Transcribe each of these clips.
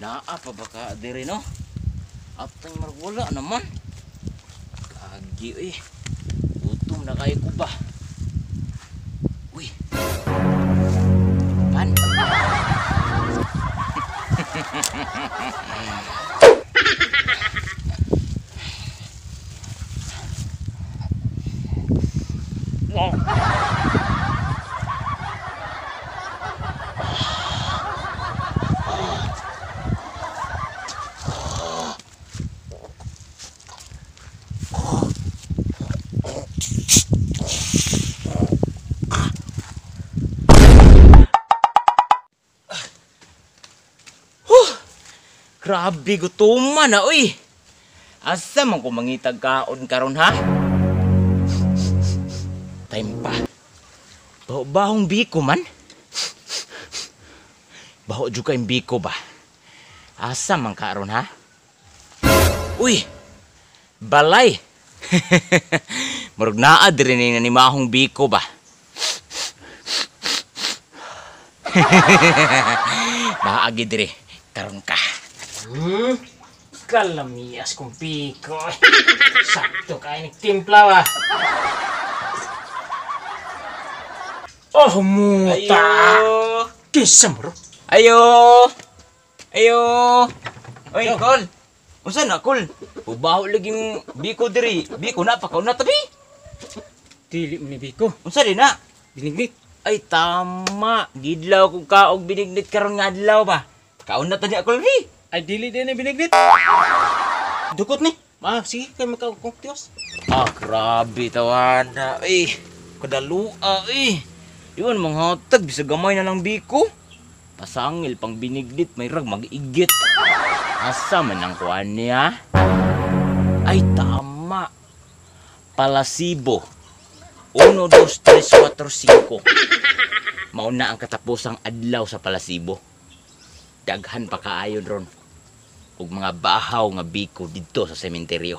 Naa pa ba ka diri no? Atang marwala naman. Kagi eh. Gutom na kayo ko ba? Uy. Pan. Wow. Grabe gutuman na uy. Asa man ko mangitag kaon karon ha? Time pa. Baho-bahong biko man. Baho jud kay biko ba? Asa man karon ha? Uy. Balay. Murag naa diri ni nanimahong biko ba? Maagi diri karon ka. Kalamias kong biko. Sakto kayo nagtimpla ba? Oh, muta! Ayo! Kisa mo ro? Ayo! Ayo! Oy, Kol! Unsa na, Kol? Ubaho lagi biko diri. Biko na, pakaw na tabi. Dili mo ni biko. Unsa din na? Binignit. Ay, tama. Gidlaw kong kaog binignit karon nga adlaw ba? Kaon na ta niya, Kol, bi. Ay, dili din na binignit. Dukot ni. Ah, sige, kayo magkakongtios. Ah, grabe tawana. Eh, kadalua eh. Yun, mga hatag, bisag gamay na lang biko. Pasangil, pang binignit, may rag, mag-igit. Asa man ang kuan niya? Ay, tama. Palasibo. 1, 2, 3, 4, 5. Mauna ang katapusang adlaw sa Palasibo. Daghan pa kaayon ron. Ug mga bahaw nga biko didto sa sementeryo.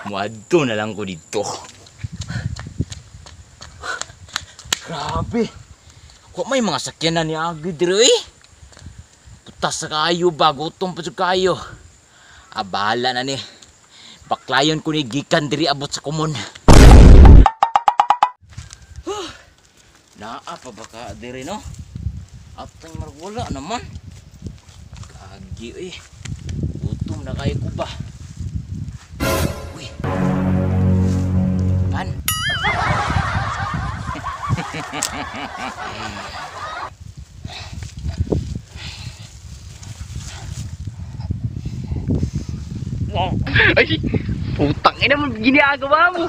Muadto na lang ko didto. Grabe. Wa may mga sakyanan ni Agi diri eh. Putas sa kaayo ba, gutom pa jud kaayo. Ah, bahala na ni. Baklayon ko ni gikan diri abot sa kumon. Naa pa ba ka diri no? Atang marwala naman. Kagi eh. Gutom na kayo ko ba? Uy. Pan. Ay, putang ina mo, ginagawa mo.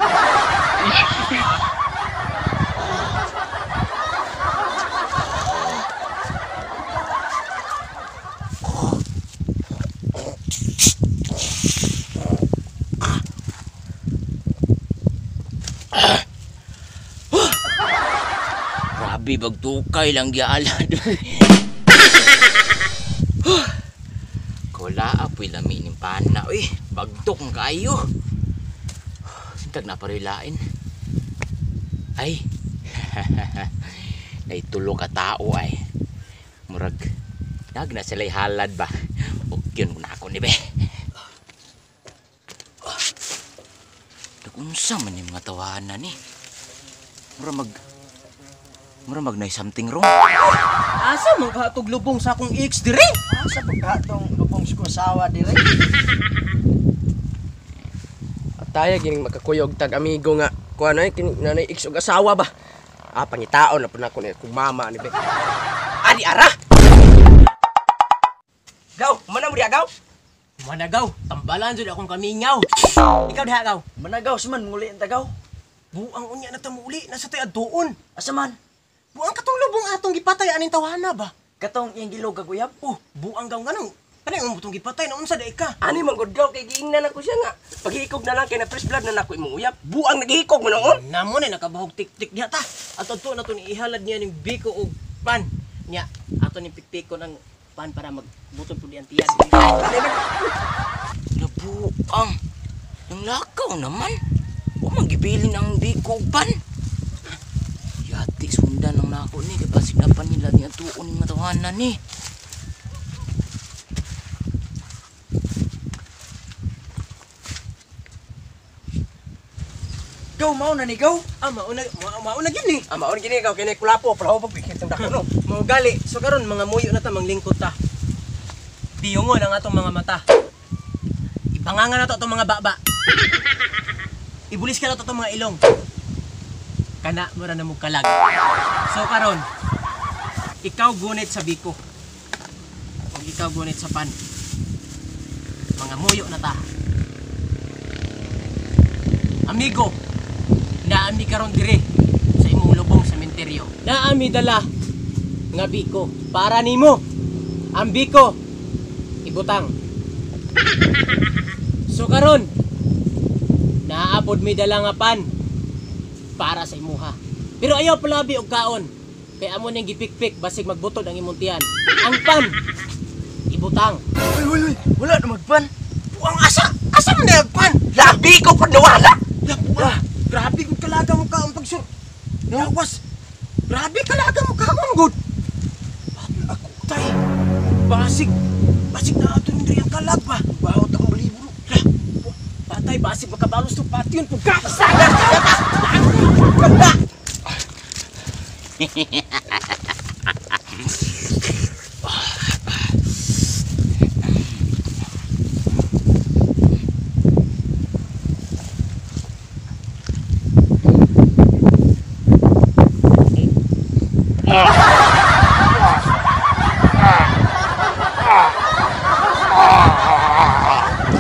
Grabe, bagtukay lang giala doon. Kula, apoy lami ning pana. Uy, bagtok ang kayo. Sintag na parilain. Ay, naitulo ka tao ay. Murag, nag na sila'y halad ba? Ugyun ko na ako ni be. Nagunsa man yung mga tawanan ni. Murag mag na something wrong. Asa man kahatog lubong sa akong ex dire? Asa man kahatong lubong sa akong asawa dire? Ataya gining makakuyog tag amigo nga kuan ay kini nanay ex og asawa ba? Ah, pangitaon na pud nako ni akong mama ni be. Ani ara. Gaw, mana mo diha gaw? Managaw, tambalan jud akong kamingaw. Ikaw diha gaw. Managaw sa man muli ang tagaw. Buang unya na ta muli, nasa tay adtuon. Asa man? Buang katong lubong atong gipatay aning tawana ba? Katong iyang gilog kag uyab? Oh, buang gaw nganong kanay mo tong gipatay na unsa day ka? Ani man gud gaw kay giingnan ako siya nga. Paghikog na lang kay na fresh blood na nako imong uyab. Buang naghikog mo noon. Namo na nakabahog tik-tik diha ta. Ato adto na to ni ihalad niya ning biko og pan. Nya ato ning pikpikon ang pan para magbutod pud ang tiyan. Nabuang. Nang lakaw naman. Wa man gibilin ang biko og pan. Yati sundan lang nako ni kay basig na pa nila ni atuon ning matawanan ni. Gaw mao na ni gaw. Ah, mauna mauna gyud ni. Ah, maon gini ikaw kini kulapo, palaho pag bikit ang dako no. Mao gali. So karon mga muyo na ta, manglingkod ta. Piyungon ang atong mga mata. Ibanganga na to atong mga baba. Ibulis ka na to atong mga ilong. Kana mura na mo kalag. So karon, ikaw gunit sa biko. Ug ikaw gunit sa pan. Mga muyo na ta. Amigo, naami karon dire sa imong lubong sementeryo. Naami dala nga biko para nimo. Ang biko ibutang. So karon naabot mi dala nga pan para sa imuha. Pero ayaw palabi og kaon. Kay amo ning gipikpik basig magbutod ang imong tiyan. Ang pan ibutang. Uy uy uy, wala na magpan. Buang asa! Asa man na pan? Labi ko pud nawala. Buang. Grabe gud kalaga mo kaon pagsur. Lawas. Grabe kalaga mo kaon gud. Ako tay. Basig. Basig na ato diri ang kalag ba. Bawat ang balibo. Lah, patay basig makabalos to pati yun pugka. Saga.